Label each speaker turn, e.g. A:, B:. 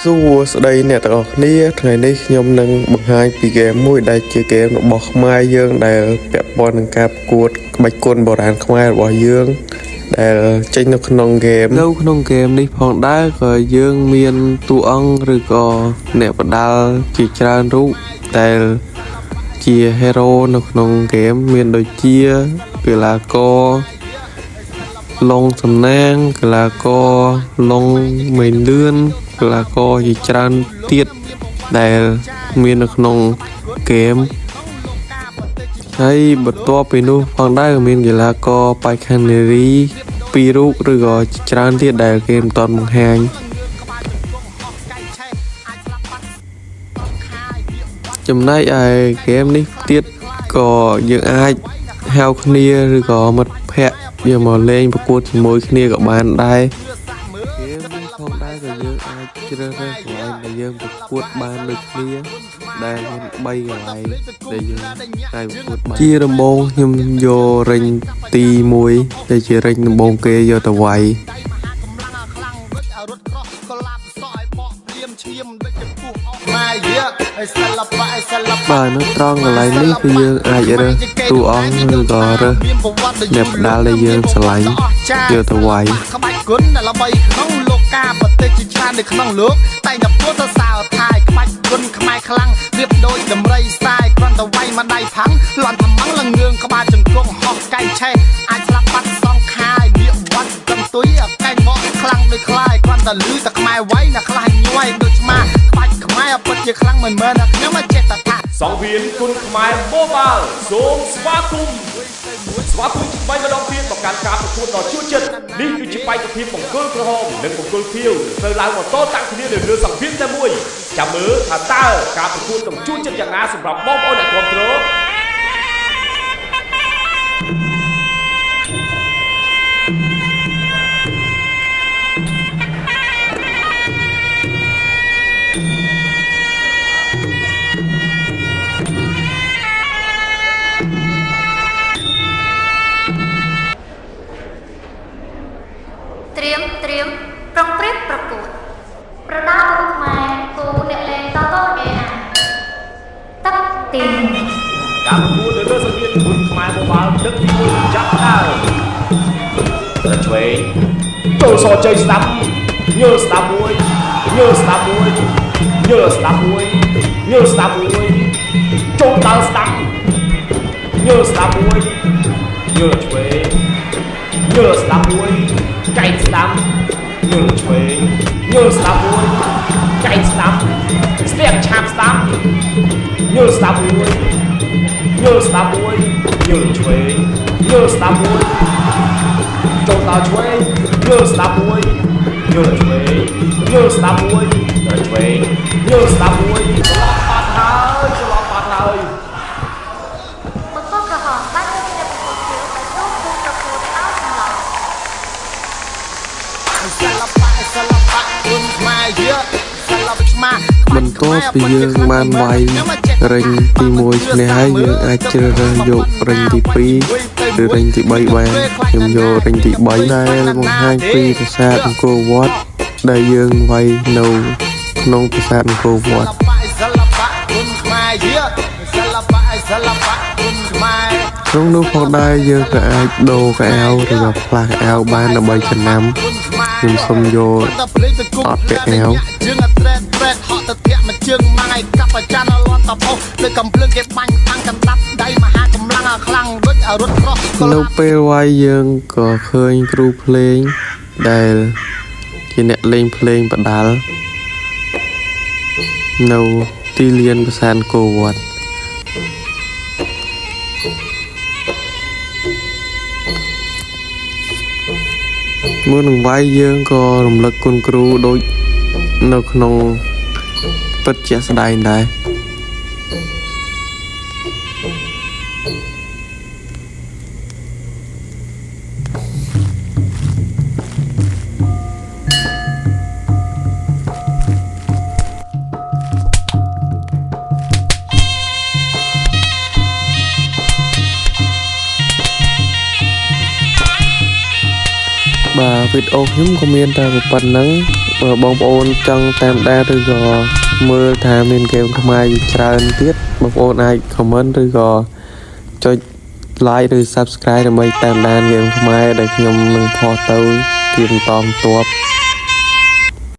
A: សួស្តីអ្នកទាំងអស់គ្នាថ្ងៃនេះខ្ញុំនឹងបង្ហាញពីហ្គេមមួយដែលជាហ្គេមរបស់ខ្មែរយើងដែលពាក់ព័ន្ធនឹងការប្រកួតក្បាច់គុនបុរាណខ្មែររបស់យើង ដែលចេញនៅក្នុងហ្គេមនៅក្នុងហ្គេមនេះផងដែរក៏យើងមានតួអង្គឬក៏អ្នកបដាល់ជាច្រើនរូបដែលជា hero នៅក្នុងហ្គេមមានដូចជាកីឡាករឡុងសំណាងកីឡាករឡុងមេងលឿនកីឡាករជាច្រើនទៀតដែលមាននៅក្នុងហ្គេមហើយបន្ទាប់ពីនោះផងដែរក៏មានកីឡាករបេក្ខនារីពីររូបឬក៏ជាច្រើនទៀតដែលគេមិនទាន់បង្ហាញចំណែកឯហ្គេមនេះទៀតក៏យើងអាចហៅគ្នាឬក៏មិត្តភ័ក្តិយកមកលេងប្រកួតជាមួយគ្នាក៏បានដែរហ្គេមនេះផងដែរក៏យើងអាចជ្រើសរើសកន្លែងដែលយើងប្រកួតបានដូចគ្នាដែលមាន3កន្លែងដែលយើងអាចប្រកួតបានជាដំបូងខ្ញុំយករិញទី1ដែលជារិញដំបូងគេយកទៅវាយ បាទនៅត្រង់កន្លែងនេះគឺយើងអាចរើសតួអង្គឬក៏រើសអ្នកផ្ដាល់ដែលយើងស្រឡាញ់យកទៅវាយ
B: ក្បាច់គុណដែលល្បីក្នុងលោកកាប្រទេសជាច្រើននៅក្នុងលោកតែងតែពោលសរសើរថាយក្បាច់គុណខ្មែរខ្លាំងរៀបដូចដំរីសាយគ្រាន់តែវាយមកដៃផាំងលន់ថ្មងលងឿងក្បាលជង្គង់ហោះកែងឆេះអាចស្លាប់បាត់សងខាយនៀកវត្តកន្ទុយកែងមកខ្លាំងដូចខ្លាយគ្រាន់តែលឺតែខ្មែរវាយណាខ្លះញយដូចឆ្មាក្បាច់ខ្មែរពិតជាខ្លាំងមិនមែនណាខ្ញុំចេះតែថា
C: សង្វៀនគុណខ្មែរម៉ូបាលសូមស្វាគមន៍ស្វាគមន៍ថ្មីម្ដងទៀតមកកាន់ការប្រកួតដ៏ជក់ចិត្តនេះគឺជាបេក្ខភាពបង្គោលក្រហមនិងបង្គោលខៀវត្រូវឡើងមកតតាំងគ្នានៅលើសង្វៀនតែមួយចាំមើលថាតើការប្រកួតនឹងជក់ចិត្តយ៉ាងណាសម្រាប់បងប្អូនអ្នកគាំទ្រ
D: ត្រៀមត្រៀមប្រុងប្រៀបប្រកួតប្រដាល់គុនខ្មែរគូអ្នកលេងតតអេអាទឹកទី
C: ការប្រកួតនៅលើសង្វៀនគុណខ្មែរម៉ូបាលទឹកទី1ចាប់ផ្ដើមត្រឆ្វេងចូលសជ័យស្ដាំញើស្ដាំមួយញើស្ដាំមួយញើស្ដាំមួយញើស្ដាំមួយចូលដល់ស្ដាំញើស្ដាំមួយញើឆ្វេងញើស្ដាំមួយកែងស្ដាំញើឆ្វេងញើស្ដាំមួយកែងស្ដាំស្ទាក់ឆាបស្ដាំញើស្ដាំមួយញើស្ដាំមួយញើឆ្វេងញើស្ដាំមួយចូលដល់ឆ្វេងញើស្ដាំមួយញើឆ្វេងញើស្ដាំមួយដល់ឆ្វេងញើស្ដាំមួយច្រឡំបាត់ហើយច្រឡំបាត់ហើយ
D: បង្គោលក្រហមបានលើកអ្នកបង្គោលខៀវឲ្យចូលគូប្រកួតឲ្យសម្លង
B: សិល្បៈសិល្បៈគុណខ្មែរយើសិល្បៈឆ្មា
A: បន្ទាប់ពីយើងបានវាយរិញទី1ឈ្នះហើយយើងអាចជ្រើសរើសយករិញទី2ឬរិញទី3បានខ្ញុំយករិញទី3ដែលបង្ហាញពីប្រាសាទអង្គរវត្តដែលយើងវាយនៅក្នុងប្រាសាទអង្គរវត្ត
B: សិល្បៈគុណខ្មែរយើសិល្បៈសិល្បៈគុណខ្មែរ
A: ក្នុងនោះផងដែរយើងក៏អាចដូរកៅអៅឬក៏ផ្លាស់កៅអៅបានដើម្បីចំណាំខ្ញុំសូមយកអត់ពាក់អាវ
B: ជើងអត្រេតត្រេតហក់ទៅធាក់មួយជើងម៉ាំងឯកាប់អាចារ្យលន់តផុសដូចកំភ្លើងគេបាញ់តាំងកណ្ដាប់ដៃមហាកម្លាំងខ្លាំងដូចរត់ក្រោះ
A: នៅពេលវាយយើងក៏ឃើញគ្រូភ្លេងដែលជាអ្នកលេងភ្លេងបដាល់នៅទីលានប្រាសាទអង្គរវត្តមុននឹងវាយយើងក៏រំលឹកគុណគ្រូដូចនៅក្នុងពិតជាក់ស្ដែងដែរ បាទវីដេអូខ្ញុំក៏មានតែប៉ុណ្្នឹង បងប្អូនចង់តាមដានឬក៏មើលថាមានហ្គេមខ្មែរជាច្រើនទៀតបងប្អូនអាច comment ឬក៏ចុច like ឬ subscribe ដើម្បីតាមដានហ្គេមខ្មែរដែលខ្ញុំនឹងផុសទៅជាបន្តបន្ទាប់។